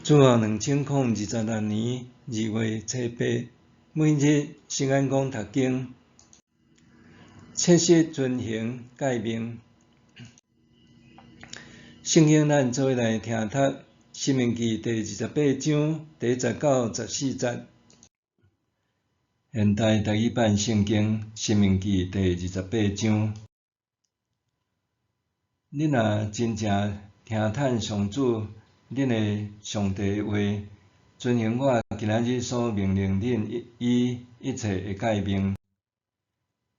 主後2026年2月初八，每日聖安講讀經，切實遵行誡命。聖經咱做伙來聽讀《申命記》第28章第1節到14節。現代台語版聖經《申命記》第28章。恁若真正聽趁上主恁的上帝的話，遵行我今仔日所命令恁伊一切的誡命，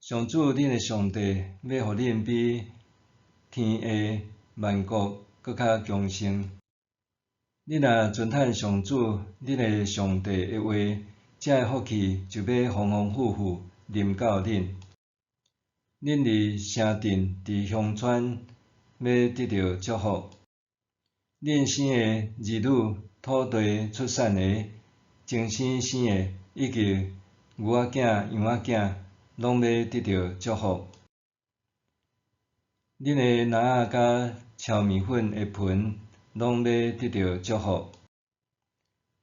上主恁的上帝欲予恁比天下萬國閣較強盛。恁若遵趁上主恁的上帝的話，這个福氣就欲豐豐富富臨到恁。恁佇城鎮、佇鄉村，欲得著祝福。恁生的兒女、土地出產的、前生生的，以及牛仔囝、羊仔囝，攏欲得著祝福。恁的籃仔佮敲麵粉的盆，攏欲得著祝福。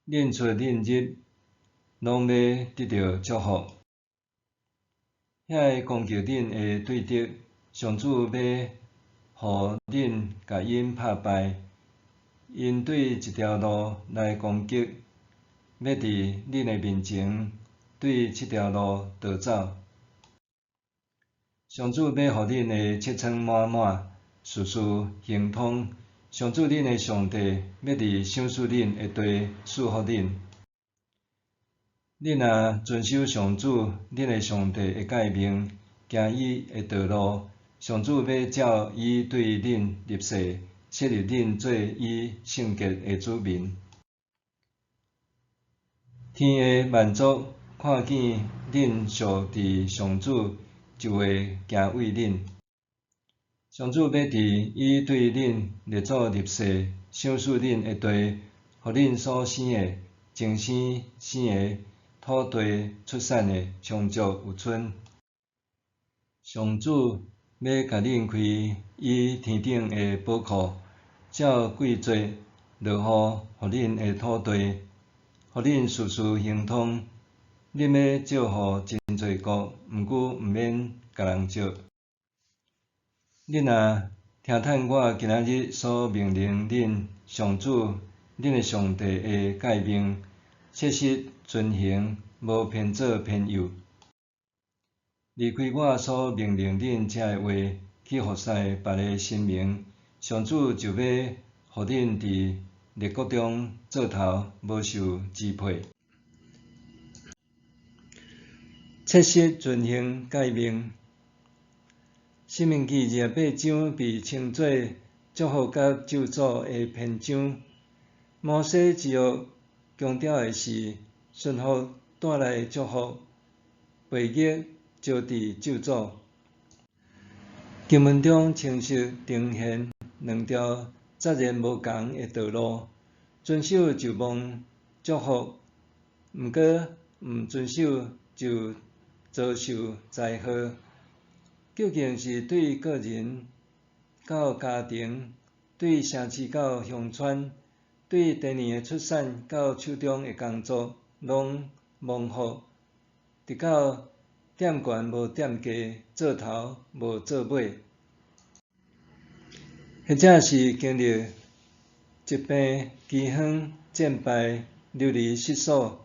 恁出恁入，攏欲得著祝福。遐个攻擊恁的對敵，上主欲予恁共𪜶拍敗。𪜶對一條路來攻擊，欲佇恁的面前對七條路逃走。上主欲予恁的疥瘡滿滿，事事亨通。上主恁的上帝欲佇賞賜恁的地賜福恁。恁若遵守上主恁的上帝的誡命，行伊的道路，上主欲照伊對恁立誓，設立恁做伊聖潔的子民。天下萬族看見恁屬佇上主，就會敬畏恁。上主欲佇伊對恁列祖立誓、賞賜恁的地，予恁所生的、前生生的、土地出產的，充足有賰。上主欲共恁開伊天頂的寶庫，照季節落雨，予恁的土地，予恁事事亨通。恁欲借予真濟國，毋過毋免共人借。恁若聽趁我今仔日所命令恁上主恁的上帝的誡命，切實遵行，無偏左偏右，離開我所命令恁這个話，去服侍別个神明，上主就欲予恁佇列國中做頭，無受支配。切實遵行誡命。申命記28章被稱做祝福佮咒詛的篇章。摩西之約強調的是順服帶來祝福，背逆招致咒詛。經文中清晰呈現兩條截然無仝的道路，遵守就蒙祝福，毋過毋遵守就遭受災禍。究竟是對個人到家庭，對城市到鄉村，對地裡的出產到手中的工作，攏蒙福，直到踮懸無踮低，做頭無做尾，或者是經歷疾病、饑荒、戰敗、流離失所，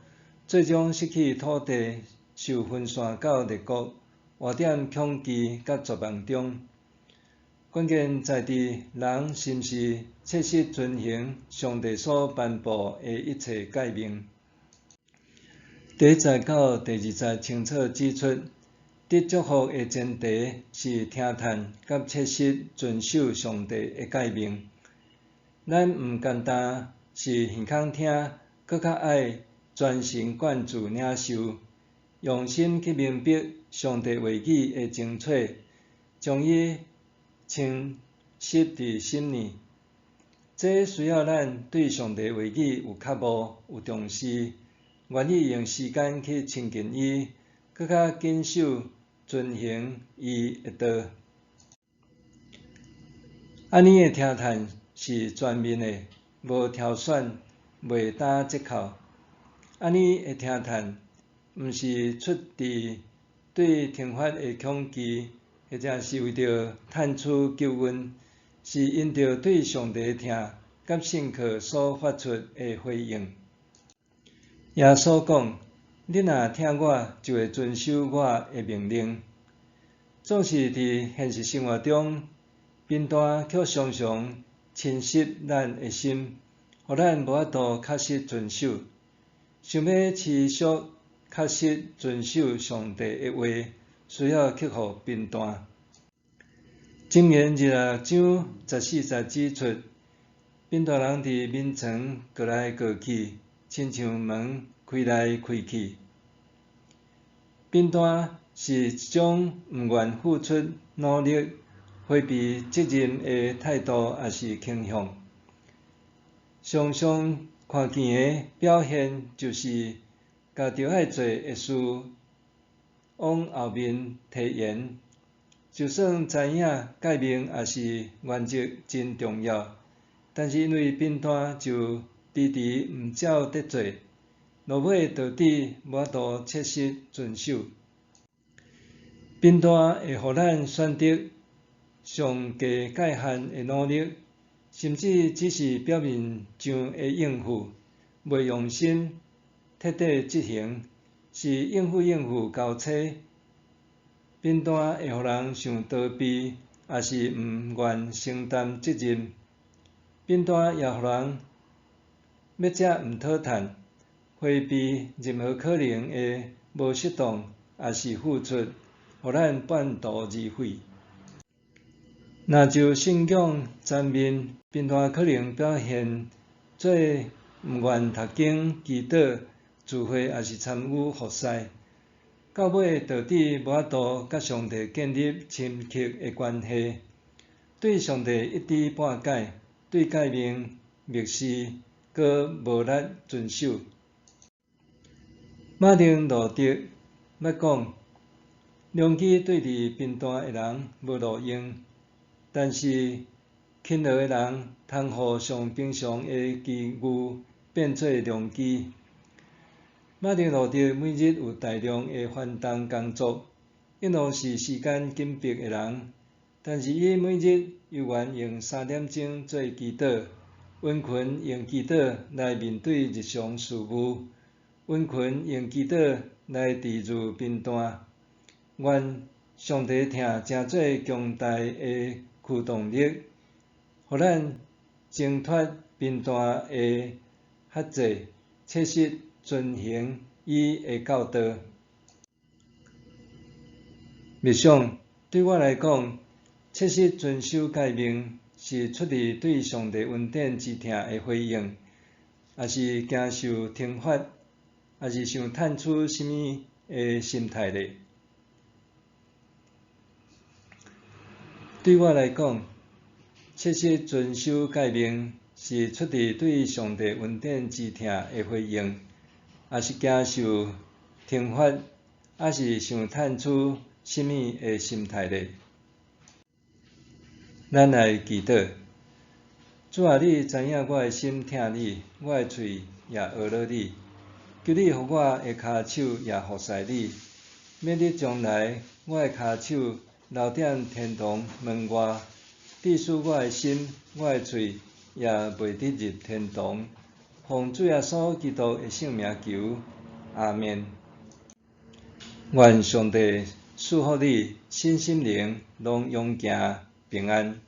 最終失去土地，受分散到列國，活佇恐懼佮絕望中。關鍵在佇人是毋是切實遵行上帝所頒布的一切誡命。第1節到第2節清楚指出，得祝福的前提是聽趁佮切實遵守上帝的誡命。咱毋單單是耳孔聽，閣較愛全神貫注領受，用心去明白上帝話語的精粹，將伊深植佇心裡。這需要咱對上帝話語有渴慕、有重視，願意用時間去親近伊，閣較謹守遵行伊的道。按呢的聽趁是全面的，無挑選，袂打折扣。按呢的疼嘆，毋是出佇對懲罰的恐懼，或者是為著賺取救恩，是因著對上帝的疼佮信靠所發出的回應。耶穌講：恁若疼我，就會遵守我的命令。總是佇現實生活中，貧惰卻常常侵蝕咱的心，予咱無法度確實遵守。想欲持續確實遵守上帝的話，需要克服貧惰。箴言26章14節指出，貧惰人佇眠床過來過去，親像門開來開去。貧惰是一種毋願付出努力、迴避責任的態度，抑是傾向。常常看見的表現就是，共著愛做的事往後面提延。就算知影誡命抑是原則真重要，但是因為貧惰就遲遲毋照咧做，落尾導致無法度切實遵守。貧惰會予咱選擇上低界限的努力，甚至只是表面上的應付，袂用心徹底執行，是應付應付交差。貧惰會予人想逃避，抑是毋願承擔責任。貧惰也予人欲食毋討趁，迴避任何可能的無適當，抑是付出，予咱半途而廢。若就信仰層面，貧惰可能表現做毋願讀經、祈禱、聚會，抑是參與服事，到尾導致無法度佮上帝建立深刻的關係，對上帝一知半解，對誡命蔑視，閣無力遵守。馬丁路德捌講：良機對佇貧惰的人無路用，但是勤勞的人通予上平常的機遇變做良機。馬丁路德每日有大量的繁重工作，應當是時間緊迫的人，但是伊每日猶原用3點鐘做祈禱，殷勤用祈禱來面對日常事務，殷勤用祈禱來治癒貧惰。願上帝疼成做強大的驅動力，予咱掙脫貧惰的轄制，切實遵行伊的教導。默想，對我來講，切實遵守誡命是出自對上帝恩典之疼的回應，抑是驚受懲罰，抑是想賺取啥物的心態咧？對我來講，切實遵守誡命是出自對上帝恩典之疼的回應，抑是驚受懲罰，抑是想賺取啥物的心態咧？咱來祈禱，主啊，你知影我的心疼你，我的喙也呵咾你，求你予我的跤手也服侍你，免得將來我的跤手留踮天堂門外，致使我的心、我的喙也袂得入天堂。奉主耶穌基督的聖名求，阿們。願上帝賜福你，身心靈攏勇健平安。